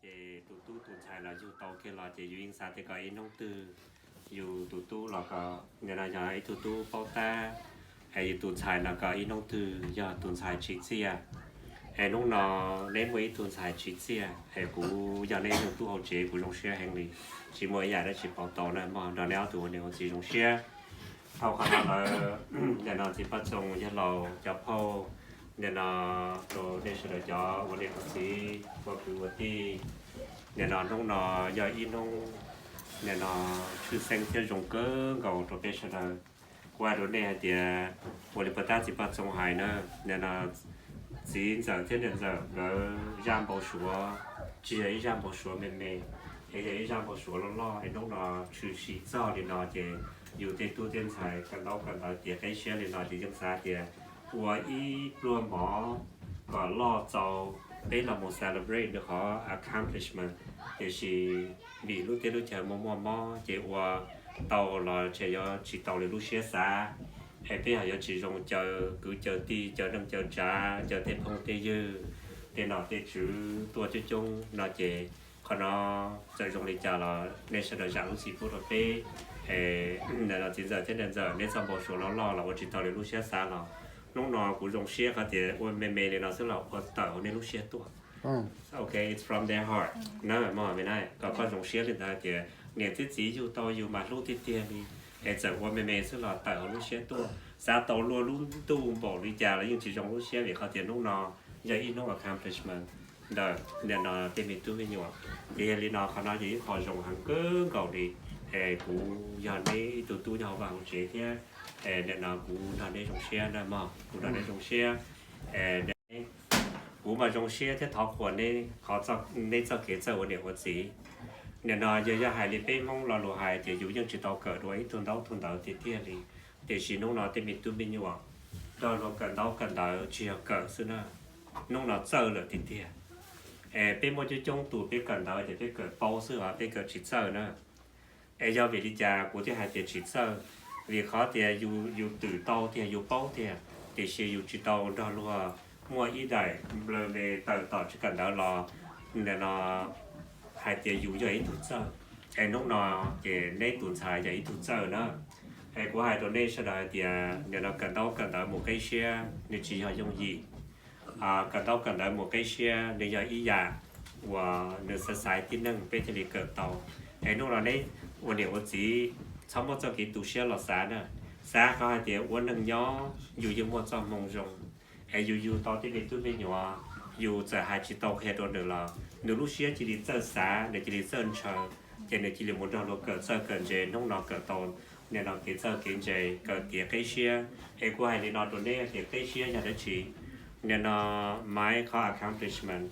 Ces tus tub tus ntxhais los yug tau kiag los ces yus yeej xav tias kom ib hnub twg yus tus tub los kom nim no yog ib tug tub paub tab, es yus tus ntxhais no kom ib hnub twg yog tus ntxhais tsim txiaj. Es hnub no neb muaj ib tug ntxhais tsim txiaj, es kuv yog neb ib tug tub hauv tsev kuv zoo siab heev li, tsis muaj ib yam dab tsi pauv tau na mog. Nrog neb ob tug ua niam ua txiv zoo siab. Thaum qhov no lawm, nim no txiv poj txoos yawg laus cov phauj, nim no rau nej sawv daws cov ua niam ua txiv ua kwv ua tij, nim no hnub no yog ib hnub nim no tshwj xeeb thiab zoo kawg nkaus rau peb sawv daws. Kuv hais rau nej hais tias, ua li puag ta txiv poj txoos hais na, nim no txiv ntxawm thiab niam ntxawm nkawd zaj npau suav tsis yog ib zaj npau suav me me, es yog ib zaj npau suav loj loj. Es hnub no tshwm sim txog li no ces yus tej tub tej ntxhais kawm ntaub kawm ntawv tiav qeb siab li no ces yeej xav tias ua ib pluag mov kom loj txaus peb los mus celebrate nws qhov accomplishment. Tiam sis vim lub teb lub chaw muaj muaj mob ces ua tau los tseem yuav tsis tau li lub siab xav. Es peb ho yuav tsis zoo caw kwv caw tij, caw neej caw tsav, caw tej phooj tej ywg, tej nom tej tswv tuaj coob coob no ces qhov no txawm zoo li cas los nej sawv daws zam lub txim pub rau peb. Nim no txiv ntxawm thiab niam ntxawm neb txoj npau suav loj loj los ua tsis tau li lub siab xav los hnub no kuv zoo siab qhov tias ua me me li no xwb los ua tawm hauv nej lub siab tuaj. Ok, it's from their heart na mog. Kom koj zoo siab li ntawd tias niam thiab txiv yug tau yus mas hlub tiag tiag li, es txawm ua me me xwb los tawm hauv lub siab tuaj. Xav tau luaj lub ntuj npaum li cas los yeej tsis zoo lub siab vim qhov tias hnub no yog ib hnub accomplishment ntawm nim no tej me tub me nyuam. Ces yog li no qhov no yog ib qho zoo heev kawg nkaus li. Es kuv yog neb ib tug tub nyob hauv vaj hauv tsev thiab, nim no kuv nrog neb zoo siab na mog, kuv nrog neb zoo siab. Kuv mas zoo siab thiab thov qhuas neb qhov, neb txoj kev txawj ua niam ua txiv. Nim no yog, yog hais li peb Hmoob lo lus hais tias yus yeej tsis tau kawm dua ib tug ntaub tug ntawv tiag tiag li, tiam sis hnub no tej me tub me nyuam nrog luag kawm ntaub kawm ntawv tsis yog kawm xwb na, hnub no txawj lawm tiag tiag. Es peb muaj coob coob tus peb kawm ntawv ces peb kawm paub xwb os, peb kawm tsis txawj na. Es yog vim li cas kuv thiaj hais tias tsis txawj? Vim qhov tias yus, yus twm tau tiag, yus paub tiag, tiam sis yus tsis tau nrog luag muaj ib daim nplawg ve tawm tom tsev kawm ntawv los nim no hais tias yus yog ib tug txawj. Es hnub no ces neb tus ntxhais yog ib tug txawj na. Es kuv hais rau nej sawv daws hais tias nim no kawm ntaub kawm ntawv mus qib siab nws tsis yog yooj yim. Kawm ntaub kawm ntawv mus qib siab nws yog ib yam uas nws xaiv xaiv tib neeg peb thiaj li kawm tau. Es hnub no neb ua niam ua txiv txhob muab txoj kev tu siab los xav na. Xav qhov hais tias ua neeg nyob yus yeej muaj txoj hmoo zoo, es yus yug tau tej me tub me nyuam, yus txawm hais tsis tau qhia rau nws los nws lub siab cia li txawj xav, nws cia li txawj ntshaw, ces nws cia li mus nrog luag kawm txawj kawm ntse. Hnub no kawm tau nim no kev txawj kev ntse, kawm tiav qib siab. Es kuv hais li no rau neb tias qib siab yog dab tsi? Nim no Maiv qhov accomplishment,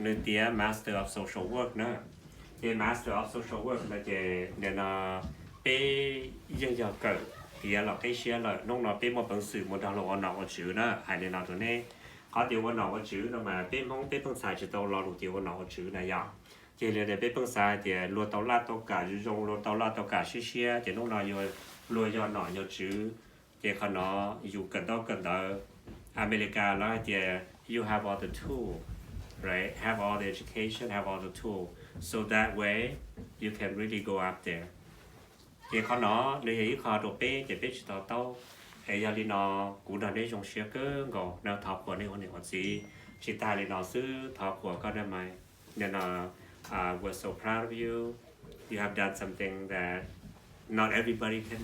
nws tiav Master of Social Work na. Ces Master of Social Work no ces nim no peb yeej yog kawm tiav los qib siab lawm. Hnub no peb muaj peev xwm mus nrog luag ua nom ua tswv na. Hais li no rau neb, qhov tias ua nom ua tswv no mas peb Hmoob peb pheej txhais tsis tau lo lus tias ua nom ua tswv na yom. Ces li tias peb pheej xav hais tias luag tau laj tau kam zoo zoo, luag tau laj tau kam siab siab, ces hnub no luag yog nom yog tswv. Ces qhov no yus kawm ntaub kawm ntawv, America lawv hais tias you have all the tool, right? Have all the education, have all the tool, so that way you can really go up there. Ces qhov no nws yog ib qho rau peb ces peb tsis to taub. Es yog li no kuv nrog neb zoo siab kawg nkaus na, thov qhuas nej ua niam ua txiv. Tsis tas li no xwb, thov qhuas koj na Maiv. Nim no we're so proud of you. You have done something that not everybody can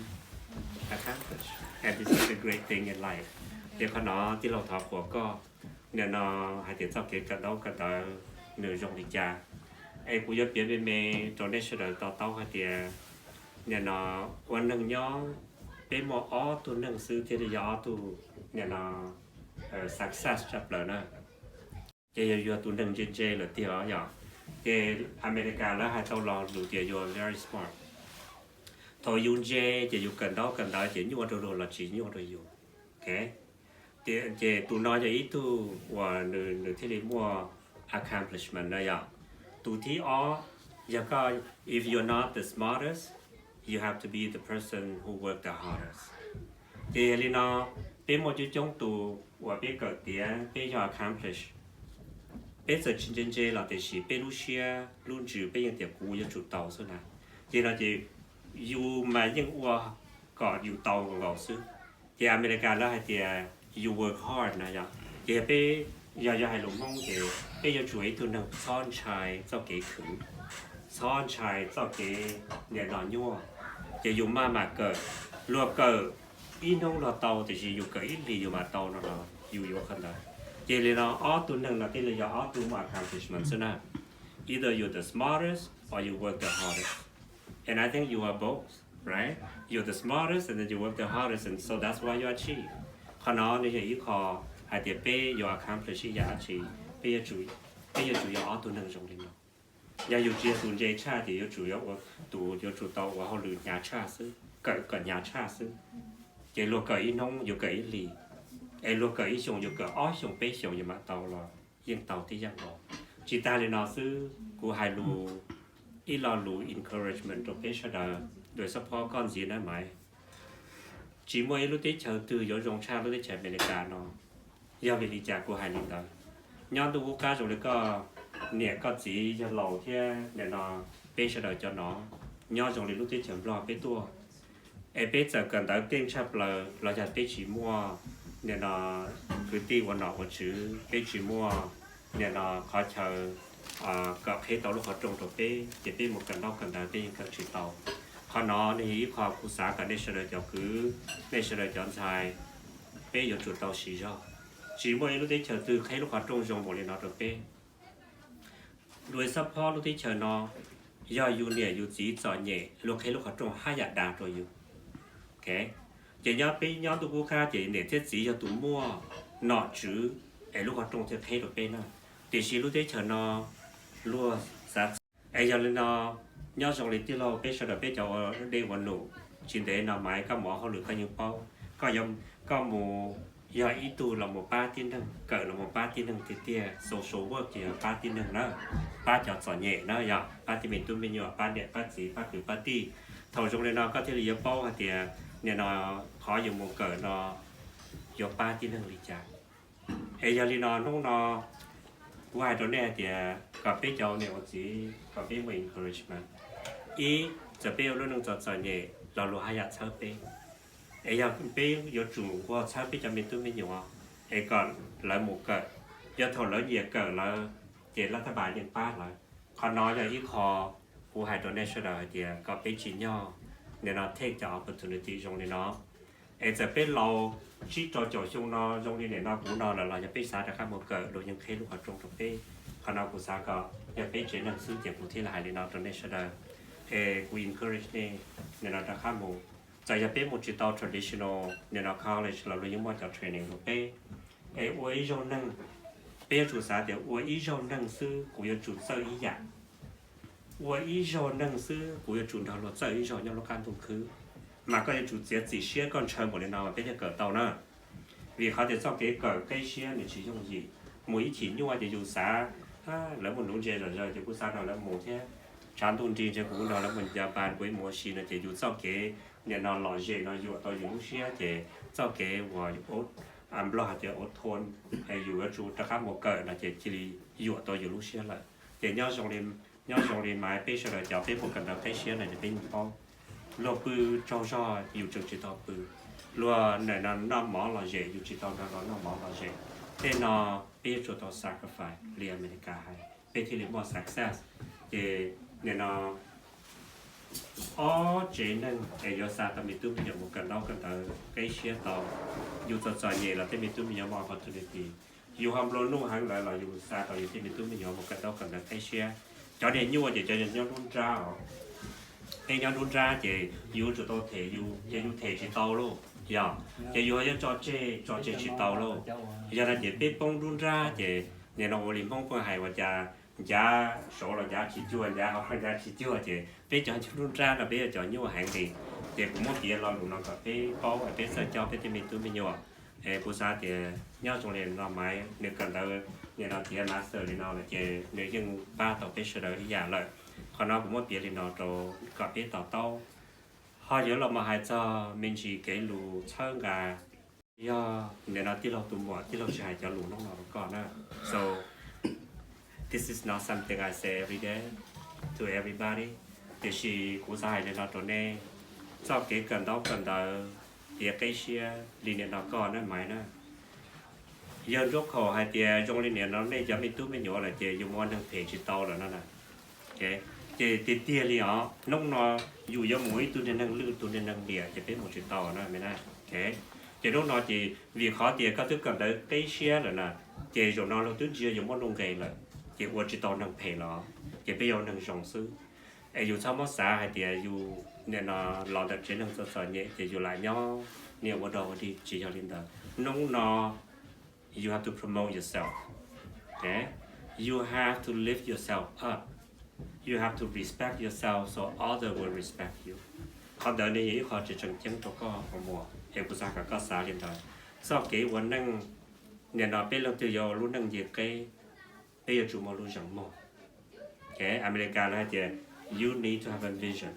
accomplish, and this is a great thing in life. Ces qhov no tij laug thov qhuas koj. Nim no hais tias txoj kev kawm ntaub kawm ntawv nws zoo li cas, es kuv yuav piav me me rau nej sawv daws to taub hais tias nim no ua neeg nyob peb muaj ob tug neeg xwb thiaj li yog ob tug nim no success tshaj plaws na. Ces yog yus yog tus neeg ntse ntse lawm tiag os yom. Ces America lawv hais tau lo lus tias you are very smart. Thaum yus ntse ces yus kawm ntaub kawm ntawv ces nyuaj rau luag los tsis nyuaj rau yus. Ces tus no yog ib tug uas nws thiaj li muaj accomplishment na yom. Tus thib ob, yog koj, if you're not the smartest, you have to be the person who work the hardest. Ces yog li no, peb muaj coob coob tus uas peb kawm tiav peb yog accomplish, Peb txawm tsis ntse ntse los tiam sis peb lub siab lub ntsws peb yeej tias kuv yuav tsum tau xwb na. Ces no ces yus mas yeej ua kom yus tau nkaus xwb. Ces Amelikas lawv hais tias you work hard no yog. Ces yog peb, yog yog hais lus Hmoob ces peb yuav tsum ib tug neeg txhob ntshai txoj kev khwv, txhob ntshai txoj kev niam no nyuaj. Ces yus maj mam kawm, luag kawm ib hnub luag tau tiam sis yus kawm ib hlis yus mam tau no los yus yuav qhov ntawd. Ces li no ob tug neeg no thiaj li yog ob tug muaj accomplishment xwb na. Either you're the smartest or you work the hardest. And I think you are both, right? You're the smartest and then you work the hardest, and so that's why you achieve. Qhov no nws yog ib qho hais tias peb yuav accomplish ib yam dab tsi, peb yuav tsum, peb yuav tsum yog ob tug neeg zoo li no. Yog yus tsis yog tus ntse tshaj ces yuav tsum yog ua tus yuav tsum tau ua hauj lwm hnyav tshaj xwb, kawm kom hnyav tshaj xwb. Ces luag kawm ib hnub yus kawm ib hlis, es luag kawm ib xyoos yus kawm ob xyoos peb xyoos yus mam tau los yeej tau tib yam nkaus. Tsis tag li no xwb, kuv hais lus, ib lo lus encouragement rau peb sawv daws, does support koj ntxiv na Maiv. Tsis muaj ib lub teb chaws twg yuav zoo tshaj lub teb chaws Amelikas no. Yog vim li cas kuv hais li ntawd? Nyob ntuj qub qab zoo li koj niam koj txiv yawg laus thiab nim no peb sawv daws cov no nyob zoo li lub teb chaws Nplog peb tuaj, es peb txawm kawm ntawv keej tshaj plaws los yog peb tsis muaj nim no kwv tij ua nom ua tswv, peb tsis muaj nim no qhov chaw kom qheb tau lub qhov rooj rau peb, ces peb mus kawm ntaub kawm ntawv peb yeej kawm tsis tau. Qhov no nws yog ib qho kuv xav kom nej sawv daws cov kwv, nej sawv daws cov ntxhais, peb yuav tsum tau siv zog. Tsis muaj ib lub teb chaws twg qheb lub qhov rooj zoo npaum li no rau peb. Does support lub teb chaws no, yog yus niam yus txiv txom nyem luag qheb lub qhov rooj haj yam dav rau yus. Ces nyob peb nyob ntuj qub qab ces niam thiab txiv yog tus muaj nom tswv es lub qhov rooj thiaj qheb rau peb na. Tiam sis lub teb chaws no luag xav txog, es yog li no, nyob zoo li tij laug peb sawv daws peb cov ua dej ua num, tsis ntev no Maiv koj mus ua hauj lwm koj yeej paub, koj mus yog ib tug los mus pab tib neeg, kawm los mus pab tib neeg tiag tiag, social work ces yog pab tib neeg na, pab cov txom nyem na, yog pab tib me tub me nyuam, pab niam pab txiv, pab kwv pab tij. Thaum zoo li no koj thiaj li yuav paub hais tias nim no qhov yus mus kawm no yuav pab tib neeg li cas. Es yog li no hnub no kuv hais rau nej hais tias kom peb cov niam ua txiv kom peb muaj encouragement. Ib, txawm peb ua lub neej txom txom nyem los luag haj yam txhawb peb. Es yog peb yuav tsum nquag txhawb peb cov me tub me nyuam es kom lawv mus kawm. Yog thaum lawv nyiam kawm lawm ces laj thab pas yeej pab lawv. Qhov no yog ib qho kuv hais rau nej sawv daws hais tias kom peb tsim nyog nim no take cov opportunity zoo li no. Es txawm peb laus tsib rau caum xyoo no zoo li nim no kuv no lawm los yog peb xav rov qab mus kawm luag yeej qheb lub qhov rooj rau peb. Qhov no kuv xav kom yog peb tsev neeg xwb ces kuv thiaj li hais li no rau nej sawv daws. Es kuv encourage nej nim no rov qab mus. Txawm yog peb mus tsis tau traditional nim no college los luag yeej muaj cov training rau peb. Es ua ib zaug neeg, peb yuav tsum xav tias ua ib zaug neeg xwb kuv yuav tsum txawj ib yam. Ua ib zaug neeg xwb kuv yuav tsum nrog luag txawj ib zaug nyob lub qab ntuj khwb. Mas koj yuav tsum txiav txim siab koj ntshaw npaum li no mas peb thiaj kawm tau na. Vim qhov tias txoj kev kawm qib siab nws tsis yooj yim. Mus ib chim nyuaj ces yus xav, lawv mus nuv ntses zom zaws ces kuv xav nrog lawv mus thiab. Tshav ntuj nrig ntshe kuv nrog lawv mus ncav pas kuv ib mus ua si no ces yus txoj kev nim no lom zem no yuam tau yus lub siab ces txoj kev uas Nplog hais tias ua thon, yus yuav tsum rov qab mus kawm no ces cia li yuam tau yus lub siab lawm. Ces nyob zoo li Maiv peb sawv daws cov peb mus kawm ntawv qib siab no ces peb yeej paub, luag pw tsaug zog yus tseem tsis tau pw, luag nim no noj mov lom zem yus tsis tau nrog luag noj mov lom zem. Tej no peb yuav tsum tau sacrifice li Amelikas hais peb thiaj li muaj success. Ces nim no ob tsev neeg es yuav xa tau me tub me nyuam mus kawm ntaub kawm ntawv qib siab tau, yus txom txom nyem los tej me tub me nyuam muaj opportunity. Yus ho nplua nuj heev lawm los yus xa tau yus tej me tub me nyuam mus kawm ntaub kawm ntawv qib siab. Cov niag nyuaj ces cov nyob nruab nrab os. Peb nyob nruab nrab ces yus tsum tau them yus, ces yus them tsis tau lauj, yog ces yus ho yuav tso tseg, tso tseg tsis tau lauj. Yog no ces peb poob nruab nrab ces nim no ua li Hmoob pheej hais ua cas ncav saud los ncav tsis cuag, ncav hauv los ncav tsis cuag, ces peb cov nruab nrab no peb yog cov nyuaj heev li. Ces kuv muab piav lo lus no kom peb paub, peb txawj coj peb tej me tub me nyuam. Es kuv xav tias nyob zoo li no Maiv nws kawm ntawv nim no tiav master li no lawm ces nws yeej pab tau peb sawv daws ib yam lawm. Qhov no kuv muab piav li no rau kom peb to taub. Ho yuav los mus hais txog me ntsis kev lus txhawb nqa, yog nim no tij laug tus muam tij laug tsis hais cov lus no rau koj na. So This is not something I say every day to everybody. Tiam sis kuv xav hais li no rau nej, txoj kev kawm ntaub kawm ntawv, piav qeb siab li nim no koj na Maiv na. Yog nruab khaum hais tias zoo li nim no nej cov me tub me nyuam lawm ces yus muaj neeg phem tsis tau lawm no na. Ces tiag tiag li os, hnub no yus yuav mus ib tug niag neeg lwj tus niag neeg liam ces peb mus tsis tau na me na. Ces hnub no ces vim qhov tias koj twb kawm ntawv qeb siab lawm na, ces zaum no luag twb ntsia yus muaj nuj nqes lawm, ces ua tsis tau neeg phem los, ces peb yog neeg zoo xwb. Es yus txhob muab xav hais tias yus nim no los ntawm tsev neeg txom txom nyem ces yus lam nyob niaj ua dog ua dig, tsis yog li ntawd. Hnub no you have to promote yourself. Okay? You have to lift yourself up. You have to respect yourself so others will respect you. Qhov ntawd nws yog ib qho tseem tseem ceeb rau koj qhov muag, es kuv xav kom koj xav li ntawd. Txoj kev ua neej, nim no peb leej twg yuav ua lub neej nce qeb, peb yuav tsum muaj lub zeem muag. America lawv hais tias you need to have a vision.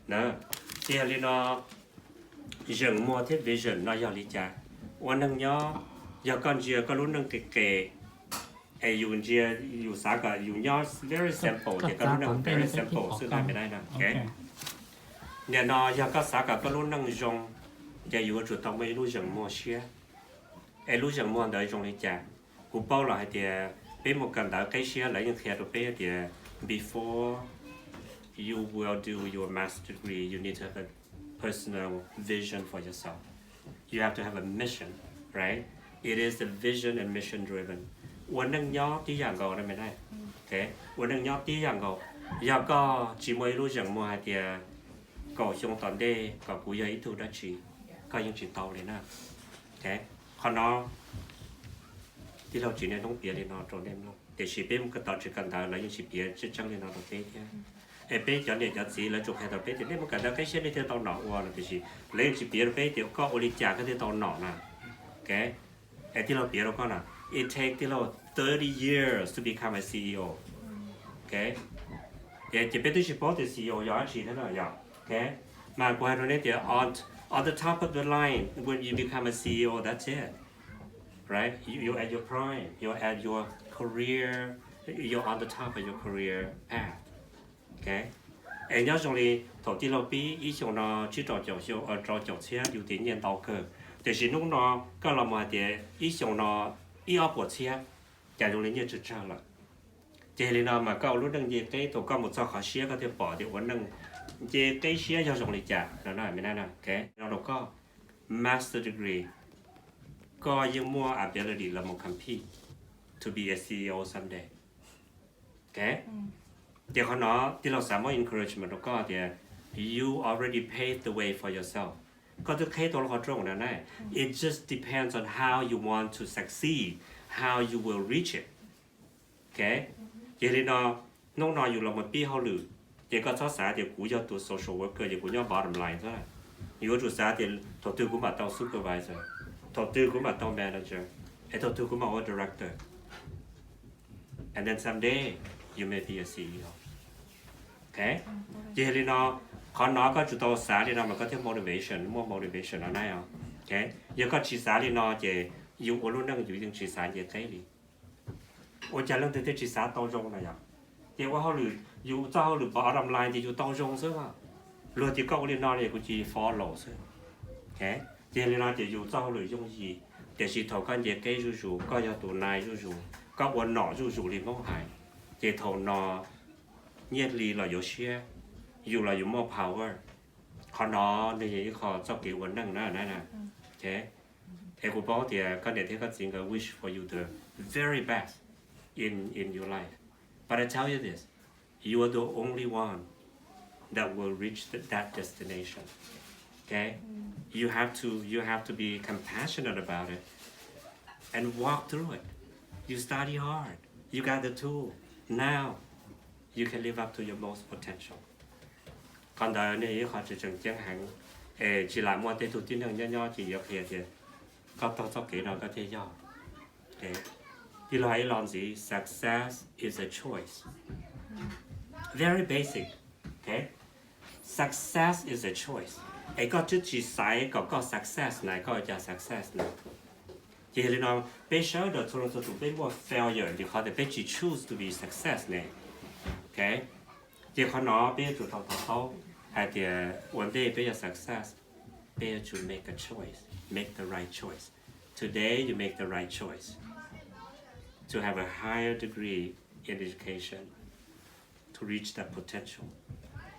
Ces yog li no, zeem muag thiab vision no yog li cas? Ua neej nyob, yog koj ntsia koj lub neej qis qes, es yus ntsia, yus xav kom yus nyob very simple ces koj lub neej very simple xwb na me na. Nim no yog koj xav kom koj lub neej zoo, ces yus yuav tsum tau muaj ib lub zeem muag siab. Es lub zeem muag ntawd zoo li cas? Kuv paub los hais tias peb mus kawm ntawv qeb siab lawv yeej qhia rau peb tias before you will do your master degree, you need to have a personal vision for yourself. You have to have a mission, right? It is the vision and mission driven. Ua neej nyob tib yam nkaus na me na. Ua neej nyob tib yam nkaus. Yog koj tsis muaj ib lub zeem muag hais tias kaum xyoo tom ntej kom kuv yog ib tug dab tsi, koj yeej tsis tau li na. Qhov no tij laug tsis niaj hnub piav li no rau nej mloog, tiam sis peb mus kawm tau tsis kawm ntawv lawv yeej tsis piav tseeb tseeb li no rau peb thiab. Es peb cov niam cov txiv lawv tsuas qhia rau peb tias nej mus kawm ntawv qeb siab nej thiaj tau nom ua no, tiam sis lawv yeej tsis piav rau peb tias koj ua li cas koj thiaj tau nom na. Es tij laug piav rau koj na, it take tij laug thirty years to become a C E O. Ces peb twb tsis paub tias C E O yog dab tsi thiab no yog. Mas kuv hais rau nej tias on the top of the line when you become a C E O, that's it. Right? You, you're at your prime, you're at your career, you're on the top of your career path. Es nyob zoo li thaum tij laug pib ib xyoos no tsib rau caum xyoo, rau caum txhiab yus tias nyiaj ntau kawg, tiam sis hnub no koj los mus hais tias ib xyoos no ib ob puas txhiab, cas zoo li nyiaj tsawg tsawg lawm. Ces li no mas koj ua lub neej nce qeb, thaum koj mus txog qhov siab koj thiaj pom tias ua neej nce qeb siab yog zoo li cas no na. No rau koj, master degree, koj yeej muaj ability los mus compete to be a C E O someday. Ces qhov no tij laug xav muab encouragement rau koj tias you already paved the way for yourself. Koj twb qheb tau lub qhov rooj na na. It just depends on how you want to succeed, how you will reach it. Ces li no, hnub no yus los mus pib hauj lwm, ces koj txhob xav tias kuv yog tus social worker ces kuv nyob bottom line xwb. Yuav tsum xav tias thaum twg kuv mam tau supervisor, thaum twg kuv mam tau manager, es thaum twg kuv mam ua director. And then someday you may be a C E O. Ces li no, qhov no koj tsum tau xav li no mas koj thiaj motivation, muaj motivation no na. Yog koj tsis xav li no ces yus ua lub neej yus yeej tsis xav nce qeb li. Ua cas leej twg thiaj tsis xav tau zoo na yom? Ces ua hauj lwm, yus txoj hauj lwm bottom line ces yus tau zoo xwb mas. Luag tias koj ua li no li kuv cia li follow xwb. Ces li no ces yus txoj hauj lwm yooj yim, tiam sis thaum koj nce qeb zuj zus, koj yog tus nai zuj zus, koj ua nom zuj zus li Hmoob hais, ces thaum no nyiaj hli los yuav siab, yus los yuav muaj power. Qhov no nws yog ib qho txoj kev ua neej na. Es kuv paub tias koj niam thiab koj txiv nkawd wish for you the very best in in your life. But I tell you this, you are the only one that will reach th- that destination. Okay? You have to you have to be compassionate about it and walk through it. You study hard. You got the tool. Now you can live up to your most potential. Qhov ntawd nws yog ib qho tseem tseem ceeb heev, es tsis lam muaj tej tug tib neeg nyob nyob ces yuav qhia tias koj taug txoj kev no koj thiaj yog. Tij laug hais ib lo ntxiv, success is a choice. Very basic. Okay? Success is a choice. Es koj twb tsis xaiv kom koj success na, koj ua cas success na? Ces yog li no, peb sawv daws txhua leej txhua tus peb muaj failure vim qhov tias peb tsis choose to be success ne. Ok, ces qhov no peb yuav tsum tau to taub hais tias ua ntej peb yuav success, peb yuav tsum make a choice, make the right choice. Today you make the right choice to have a higher degree in education, to reach that potential.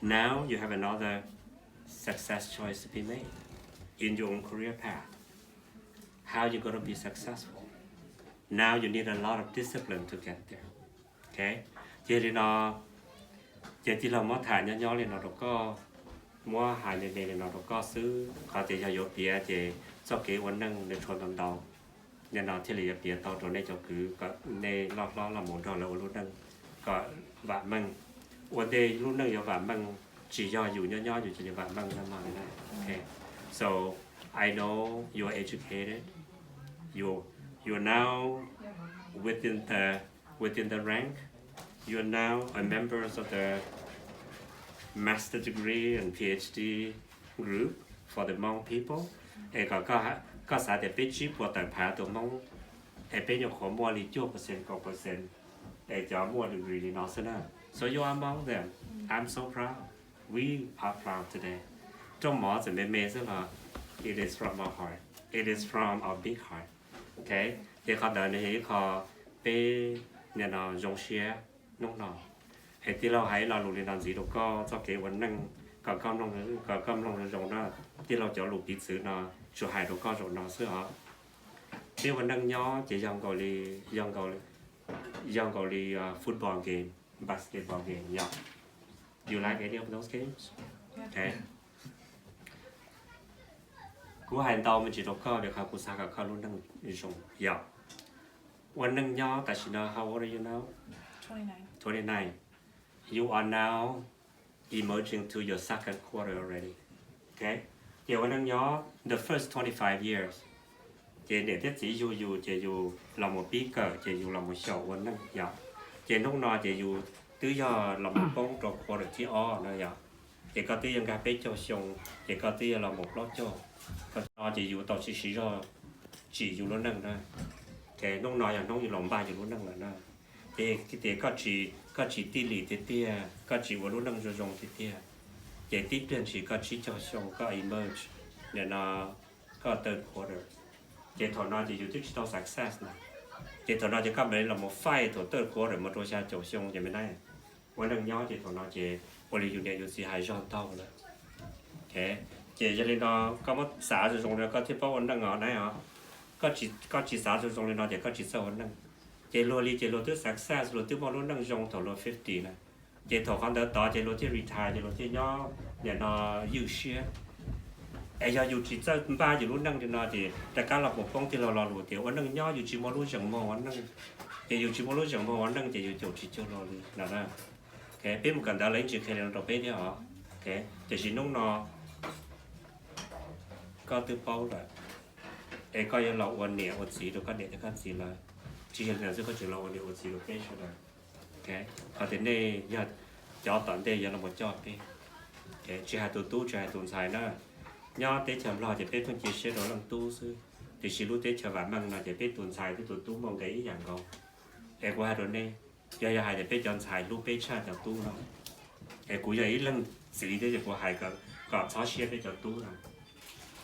Now you have another success choice to be made in your own career path. How you gonna be successful? Now you need a lot of discipline to get there. Ok, ces li no, ces tij laug muab tham nyob nyob li no rau koj, muab hais me me li no rau koj xwb. Qhov tias yog yuav piav ces txoj kev ua neej nws tshuav ntau ntau, nim no thiaj li yuav piav tau rau nej cov kwv kom nej loj hlob los mus nrog lawv ua lub neej kom vam meej. Ua ntej lub neej yuav vam meej, tsis yog yus nyob nyob yus cia li vam meej no mas. Ok, so I know you're educated. You, you're now within the, within the rank. You're now a member of the master degree and PhD group for the Hmong people. Es kom koj, koj xav tias peb tsib puas tawm phav tus Hmoob, es peb nyuam qhuav muaj li cuaj percent, kaum percent, es cov muaj degree li no xwb na. So you are among them. I'm so proud. We are proud today. Rooj mov txawm me me xwb los it is from our heart. It is from our big heart. Ok, ces qhov ntawd nws yog ib qho peb nim no zoo siab hnub no. Es tij laug hais ib lo lus li no ntxiv rau koj txoj kev ua neej kom koj mloog, kom koj mloog zoo zoo na. Tij laug cov lus piv txwv no tsuas hais rau koj zaum no xwb os. Peb ua neej nyob ces yog nkaus li, yog nkaus li, yog nkaus li football game, basketball game yom. You like any of those games? Ok, kuv hais ntau me ntsis rau koj vim qhov kuv xav kom koj lub neej zoo yom. Ua neej nyob tam sim no, how old are you now? Twenty-nine. You are now emerging to your second quarter already. Ok, ces ua neej nyob the first twenty-five years, ces niam thiab txiv yug yus ces yus los mus pib kawm ces yus los mus xyaum ua neej yom. Ces hnub no ces yus twb yog los mus poob rau quarter thib ob na yom. Ces koj twb yog nkag peb caug xyoo, ces koj twb yog los mus plaub caug. Qhov no ces yus tau siv zog tsim yus lub neej na. Ces hnub no yog hnub yus los npaj yus lub neej lawm na. Ces tias koj tsis, koj tsis tij lim tiag tiag, koj tsis ua lub neej zoo zoo tiag tiag, ces tib pliag ntshis koj tsib caug xyoo koj emerge, nim no koj third quarter, ces thaum no ces yus twb tsis tau success na. Ces thaum no ces koj mam li los mus fight thaum third quarter mus rau xya caum xyoo ces me na. Ua neej nyob ces thaum no ces ua li yus niam yus txiv hais zog ntaug lawm. Ces yog li no koj muab xav zoo zoo rau koj thiaj paub ua neej os na os. Koj tsis xav zoo zoo li no ces koj tsis txawj ua neej. Ces luag li ces luag twb success, luag twb muaj lub neej zoo thaum luag fifty na. Ces thaum qhov ntawd tod ces luag thiaj retire ces luag thiaj nyob nim no ywj siab. Es yog yus tsis txawj npaj yus lub neej li no ces rov qab los mus poob tij laug lo lus tias ua neej nyob yus tsis muaj lub zeem muag ua neej. Ces yus tsis muaj lub zeem muag ua neej ces yus caum tsis cuag luag li no na. Peb mus kawm ntawv los yeej tsis qhia li no rau peb thiab os. Tiam sis hnub no koj twb paub lawm, es koj yuav los ua niam ua txiv rau koj niam thiab koj txiv lawm. Tsis yog li ntawd xwb, koj tseem los ua niam ua txiv rau peb sawv daws. Qhov tias nej yog cov tom ntej yuav los mus coj peb. Tsis hais tus tub tsis hais tus ntxhais na, nyob teb chaws Nplog ces peb pheej cia siab rau leej tub xwb, tiam sis lub teb chaws vam meej no ces peb tus ntxhais thiab tus tub muaj nqe ib yam nkaus. Es kuv hais rau nej, yog yog hais tias peb cov ntxhais hlub peb tshaj cov tub no, es kuv yog ib leeg txiv thiab ces kuv hais kom txhob siab peb cov tub no.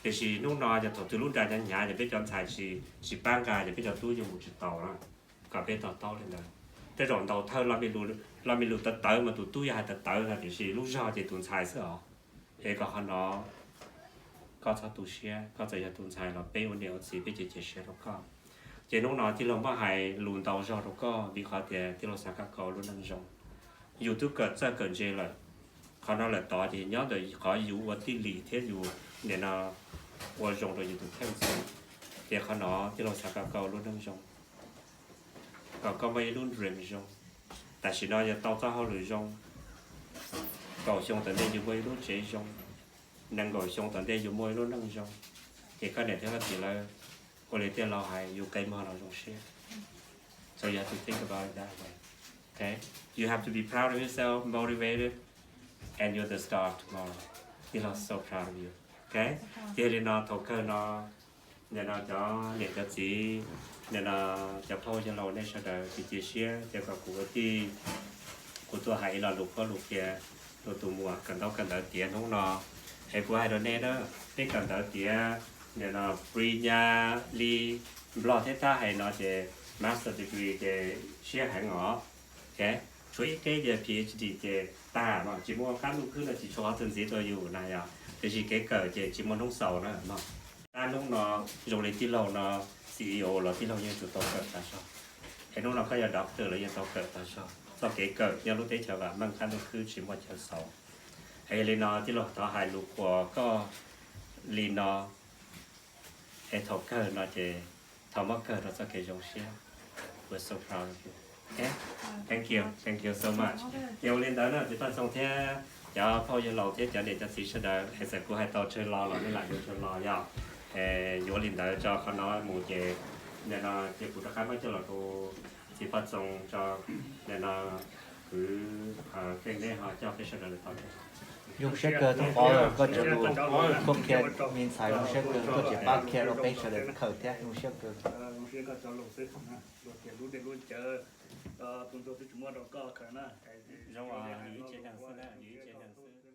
Tiam sis hnub no yog thaum twg lub nra hnyav hnyav ces peb cov ntxhais tsis pab nqa ces peb cov tub yeej mus tsis taus na. Kom peb to taub li ntawd. Tej zaum ntaus thawj lo me lus tawv tawv mas tus tub yuav hais tawv tawv no tiam sis lub zog ces tus ntxhais xwb os. Es kom qhov no koj txhob tu siab, koj txawm yog tus ntxhais los peb ua niam ua txiv peb ces cia siab rau koj. Ces hnub no tij laug muab hais lus ntau zog rau koj vim qhov tias tij laug xav kom koj ua lub neej zoo. Yus twb kawm txawj kawm ntse lawm, qhov no lawm tod ces nyob ntawm qhov yus ua tij lim thiab yus nim no ua zoo rau yus tus kheej xwb. Ces qhov no tij laug xav kom koj ua lub neej zoo, kom koj muaj ib lub dream zoo. Tam sim no yog tau txoj hauj lwm zoo, kaum xyoo tom ntej yus muaj ib lub tsev zoo, nees nkaum xyoo tom ntej yus muaj ib lub neej zoo, ces koj niam thiab koj txiv lawv ua li tij laug hais yus qe mog los zoo siab. So you have to think about it that way. Okay? You have to be proud of yourself, motivated, and you're the star of tomorrow. Tij laug so proud of you. Okay? Ces li no thaum kawg no Nim no cov niam cov txiv, nim no cov phooj ywg laus nej sawv daws cia siab ces kom kuv ua tij, kuv tuaj hais ib lo lus khuab lus qhia rau tus muam kawm ntaub kawm ntawv tiav hnub no. Es kuv hais rau nej na, peb kawm ntawv tiav nim no pri nya li Nplog thiab Thaib hais no ces master degree ces siab heev os. Tshuav ib qeb ces Ph D ces tag no, tsis muaj qab ntuj khwb no tsis tshua qhov twg ntxiv rau yus na yog, tiam sis kev kawm ces tsis muaj hnub xaus na no. Qab hnub no zoo li tij laug no, C E O los tij laug yeej tsum tau kawm tag zog. Es hnub no koj yog doctor los yeej tau kawm tag zog. Txoj kev kawm nyob lub teb chaws vam meej qab ntuj khwb tsis muaj chaw xaus. Es yog li no tij laug thov hais lus qhuas koj li no, es thaum kawg no ces thov muab kawg rau txoj kev zoo siab. We're so proud of you. Okay? Thank you, thank you so much. Ces ua li ntawd na txiv Paj Txoos thiab cov phooj ywg laus thiab cov niam cov txiv sawv daws, es txawm kuv hais tau tsawg lo los nej lam yuav tsawg lo yog, yuav li ntawd tso. Qhov no mus ces nim no ces kuv rov qab muab coj los rau txiv Paj Txoos tso. Nim no kwv Keej neb ho coj peb sawv daws lawm tau. Zoo siab kawg tub Pov, koj tseem lus khuab qhia me ntxhais, zoo siab kawg koj tseem pab qhia rau peb sawv daws kawm thiab, zoo siab kawg. Zoo, yus ib tsev neeg xwb na, yus ib tsev neeg xwb.